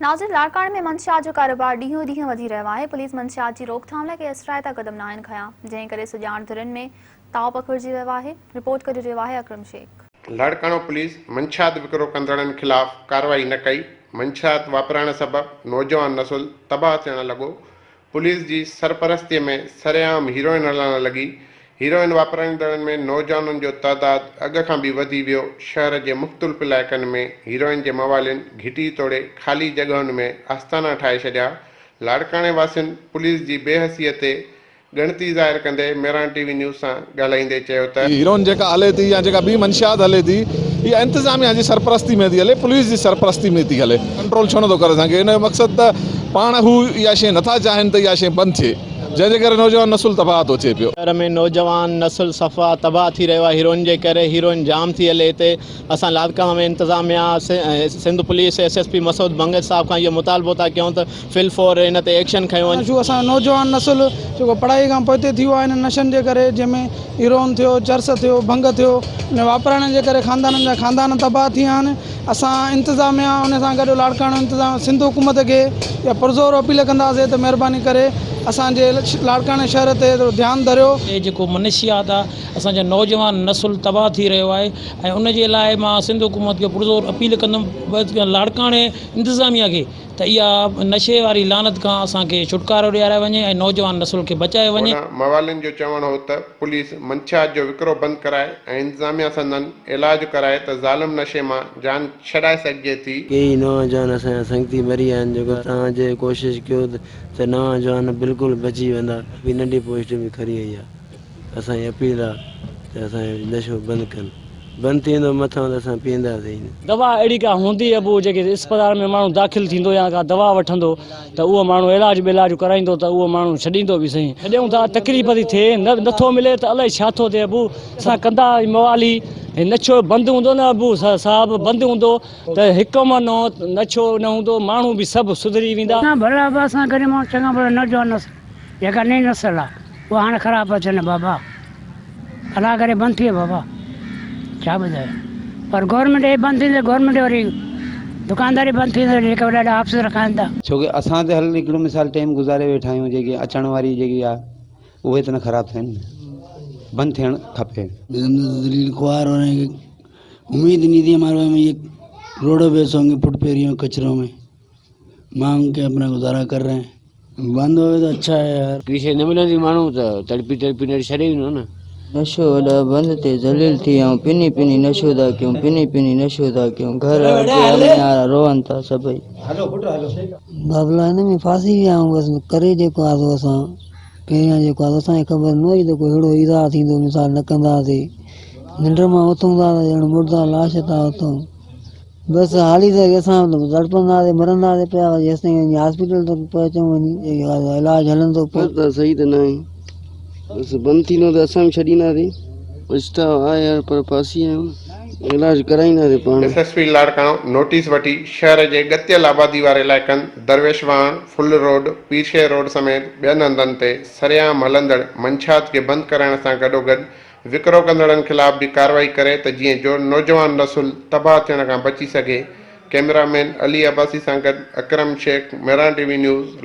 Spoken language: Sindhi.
ناظرين لاڙڪاڻي ۾ منشيات جو ڪاروبار ڏينهون ڏينهن وڌي رهيو آهي، پوليس منشيات جي روڪٿام لاء ڪي اثرائتا قدم ناهن کنيا، جنهن ڪري سڄاڻ ڌرين ۾ تاء پکڙجي ويو آهي، رپورٽ ڪري رهيو آهي اڪرم شيخ. لاڙڪاڻو پوليس منشيات وڪرو ڪندڙن خلاف ڪارروائي نه ڪئي، منشيات واپرائڻ سبب نوجوان نسل تباهه ٿيڻ لڳو، پوليس جي سرپرستي ۾ سرعام هيروئن هلڻ لڳي، هيروئن واپرائيندڙن ۾ نوجوانن جو تعداد اڳ کان به وڌي ويو، شهر جي مختلف علائقن ۾ هيروئن جي موالين گهٽي توڙي خالي جڳهن ۾ آستانا ٺاهي ڇڏيا، لاڙڪاڻي واسين پوليس جي بي حسي تي ڳڻتي ظاهر ڪندي ميران ٽي وي نيوز سان ڳالهائيندي چيو ته. هيروئن جيڪا هلي ٿي يا جيڪا ٻي منشيات هلي ٿي اها انتظاميا جي سرپرستي ۾ ٿي هلي پوليس جي سرپرستي ۾ ٿي هلي ڪنٽرول ڇو نٿو ڪري سگهي ان جو مقصد ته پاڻ هو اها شيء نٿا چاهين ته اها شيء بند ٿئي جنهن جي ڪري نوجوان نسل تباهه ٿو ٿئي پيو. شهر ۾ نوجوان نسل صفا تباهه ٿي رهيو آهي هيروئن جي ڪري هيروئن جام ٿي هلي هتي اسان لاڙڪاڻو ۾ انتظاميا Sindh police S S P Masood Bangash صاحب کان اهو مطالبو ٿا ڪيون ته في الفور ان تي ايڪشن کنيو وڃي. ڇو اسان جو نوجوان نسل جيڪو پڙهائي کان پوئتي ٿي ويو آهي انهن نشن جي ڪري جنهن ۾ هيروئن ٿيو چرس ٿيو ڀنگ ٿيو ان واپرائڻ جي ڪري خاندانن جا خاندان تباهه ٿي ويا آهن اسان انتظاميا ان سان گڏ لاڙڪاڻو انتظام سنڌ حڪومت کي اها پرزور اپيل ڪنداسين ته مهرباني ڪري اسان جي لاڙڪاڻي شهر تي ٿورو ڌيان ڌريو. هي جيڪو منشيات آ اسان جا نوجوان نسل تباهه ٿي رهيو آهي ۽ ان جي لاء مان سنڌ حڪومت کي پرزور اپيل ڪندم لاڙڪاڻي انتظاميا کي ته اها نشي واري لعنت کان اسان کي ڇوٽڪارو ڏياريو وڃي ۽ نوجوان نسل کي بچايو وڃي. هوڏانهن موالين جو چوڻ هو ته پوليس منشيات جو وڪرو بند ڪرائي ۽ انتظاميا سندن علاج ڪرائي ته ظالم نشي مان جان ڇڏائي سگهجي ٿي. ڪيئي نوجوان اسان جا سنگتي مري ويا آهن جيڪو توهان جي ڪوشش ڪيو ته نوجوان بلڪل بچي ويندا. به ننڍي پوسٽ به کڻي آئي آ اسان جي اپيل آ ته اسان جو نشو بند ڪن بند ٿي ويندو مٿان ته اسان پيئنداسين ئي نه. دوا اهڙي ڪا هوندي ابو جيڪي اسپتال ۾ ماڻهو داخل ٿيندو يا ڪا دوا وٺندو ته اهو ماڻهو علاج ٻيلاج ڪرائيندو ته اهو ماڻهو ڇڏيندو به سهي ڇڏيون ٿا تڪليف ٿي ٿئي نه نٿو ملي ته الائي ڇا ٿو ٿئي ابو اسان ڪندا موالي هي نشو بند هوندو نه ابو صاحب بند هوندو ته هڪ مهينو نشو نه هوندو ماڻهو به سڀ سڌري ويندا. ڀلا ابا اسان غريب ماڻهو چڱا ڀلا نوجوان نسل جيڪا نئين نسل آ اها هاڻي خراب پيا ٿين بابا الله ڪري بند ٿئي بابا ڇا ٻڌايو پر گورنمينٽ هي بند ٿيندي گورنمينٽ وري دڪانداري بند ٿيندي جيڪا وڏا وڏا آفيسر کائن ٿا. ڇو ڪي اسان ته هل هڪڙو مثال ٽيم گذاري ويٺا آهيون جيڪي اچڻ واري جيڪي آ اهي ته نه خراب ٿين نه بند ٿيڻ کپي. ذليل خوار هو رهي هين اميد نهي ٿي هماري ۾ يي روڊو پي سونگي فٽ پي رهي هون ڪچرو ۾ مانگ ڪي اپنا گذارا ڪر رهي هين. بند هوئي ته اڇا هي يار. ڪي شيء نه ملندي ماڻهو ته تڙپي تڙپي نيٺ ڇڏي ويندو نه. نشو وڏا بند تي ذليل ٿي آئون پني پني نشو ٿا ڪيون پني پني نشو ٿا ڪيون گهر اڳي هلڻ وارا روئن ٿا سڀئي. بابلا هن ۾ ڦاسي ويا آهيون بس ڪري جيڪو آهي سو اسان پهريان جيڪو آهي اسان کي خبر نه هئي ته ڪو اهڙو ايذاء ٿيندو مثال نه ڪندا هئاسي ننڊ مان اٿون ٿا ته ڄڻ مڙدا لاش ٿا اٿون. بس حالي ته اسان تڙپندا هئاسين مرندا هئاسين پيا جيستائين وڃي هاسپيٽل تڪ پهچون وڃي علاج هلندو پيو. ته صحيح ته ناهي بس بند ٿيندو ته اسان به ڇڏينداسين. پڇتاء آهي يار پر ڦاسي آهيون نه علاج ڪرائينداسين پاڻ. S S P Larkana notice وٺي شهر جي ڳتيل آبادي واري علائقن درويش واهڻ، ڦل روڊ، پيرشهر روڊ سميت ٻين هنڌن تي سرعام هلندڙ منشيات کي بند ڪرائڻ سان گڏوگڏ وڪرو ڪندڙن خلاف به ڪارروائي ڪري ته جيئن جو نوجوان نسل تباهه ٿيڻ کان بچي سگهي، ڪئميرا مين علي عباسي سان گڏ Akram Shaikh, Mehran T V news, Larkana.